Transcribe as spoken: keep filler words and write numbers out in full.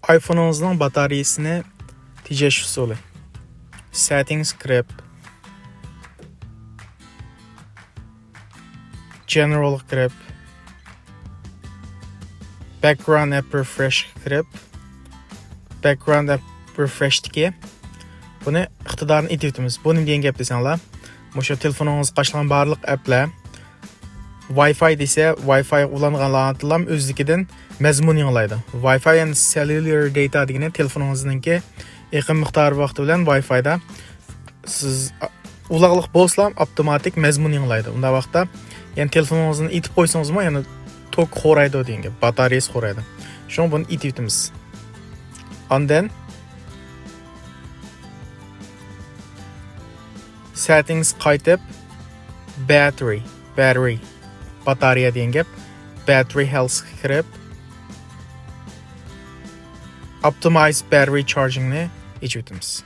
ئايفونىڭىزنىڭ باتارېيىسىنى تېجەش ئۇسۇلى. Settings كىرىپ، General كىرىپ، Background App Refresh كىرىپ، Background App Refresh تىكى بۇنى ئىقتىدارىنى ئېتىۋېتىمىز. بۇ نېمە دېگەن گەپ دېسەڭلار، مۇشۇ تېلېفونىڭىزغا قاچىلىغان بارلىق ئەپلەر، Wi-Fi دېسە، Wi-Fi ئۇلانغانلارنىڭ ئۆزلۈكىدىن مەزمۇن يېڭىلايدۇ. Wi-Fi and Cellular Data دېگىنى تېلېفونىڭىزنىڭكى ئېقىم مىقدارى ۋاقتى بىلەن Wi-Fi دا سىز ئۇلاغلىق بولسىلا ئاپتوماتىك مەزمۇن يېڭىلايدۇ. ئۇنداق ۋاقىتتا، يەنى تېلېفونىڭىزنى ئېتىپ قويسىڭىزمۇ يەنە توك خورايدۇ دېگەن گەپ، باتارېيىسى خورايدۇ. شۇڭا بۇنى ئېتىۋېتىمىز. ئاندىن Settings قايتىپ، Battery، Battery، باتارېيە دېگەن گەپ، Battery Health كىرىپ، Optimize Battery Charging نى ئېچىۋېتىمىز.